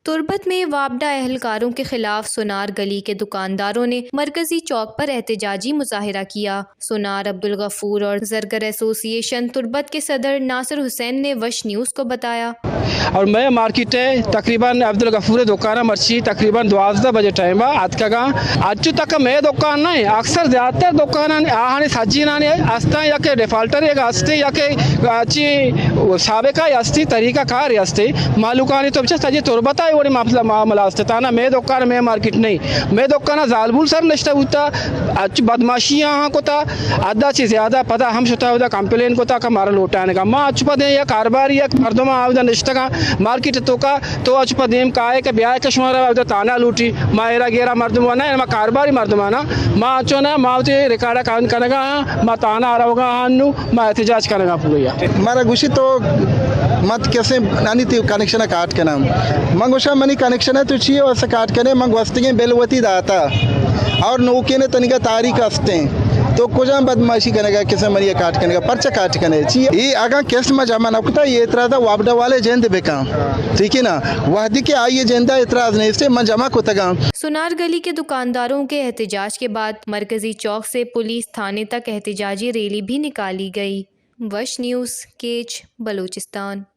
تربت میں واپڈا اہلکاروں کے خلاف سونار گلی کے دکانداروں نے مرکزی چوک پر احتجاجی مظاہرہ کیا۔ سونار عبدالغفور اور زرگر ایسوسی ایشن تربت کے صدر ناصر حسین نے وش نیوز کو بتایا۔ اور مئے مارکیٹ ءَ تقریباً عبدالغفور ءِ دکان ءَ مرچی تقریباً دوازدہ بجے ٹائم ءَ اتکگاں۔ اچو تک مئے دکان نہ ایں، اکثر زیادہ تر دکانانی آہانی سجینانی ہستاں، یا کہ ڈیفالٹر یک ہستے، یا کہ چی سابقہ ہستی، طریقہ کار ہستی۔ مالوکانی تو بچہ سجی تربت ءَ وڑی معاملہ، معاملہ ہستے۔ تانا مئے دکان، مئے مارکیٹ نہیں۔ مئے دکان ءَ زالبول سر نشتہ بوتا، اچ بدماشی آہاں کتا، ادا چی زیادہ پدا ہم شتا اودا کمپلین کتا کہ مارا لوٹائینگا۔ ما اچ پہ دیم یک کاروباری یک مردم آ اودا نشتگاں مارکیٹ توکا، تو اچ پہ دیم کائے کہ بیائے کہ شمارا اودا تانا لوٹی۔ ما ایرا گیرا مردم و نہ، ما کاروباری مردم آنا۔ ما اچو نہ، ما وتی ریکارڈ کان کنگا ہاں، ما تانا روگا ہاں نو، ما احتجاج کنگا پوریا۔ مارا گوشی تو مت کسے نانی تی کنیکشن کاٹ کنم۔ من گوشا منی کنیکشن ہے تو چی ہے واسطہ کاٹ کنے؟ من گوستگیں بل وتی داتا اور نوکے نے تنگا تاریخ ہستیں۔ تو کجام بدمعاشی کنگا، کسے منی کاٹ کنگا، پرچہ کاٹ کنے؟ چی اے اگاں قسط ما جمع نہ کتا، یہ اعتراض واپڈا والے جند بکاں، ٹھیک ہے نا؟ وحدی کہ آئی جندا اعتراض نہیں، اس سے من جمع کتگاں۔ سونار گلی کے دکانداروں کے احتجاج کے بعد مرکزی چوک سے پولیس تھانے تک احتجاجی ریلی بھی نکالی گئی۔ وش نیوز، کیچ، بلوچستان۔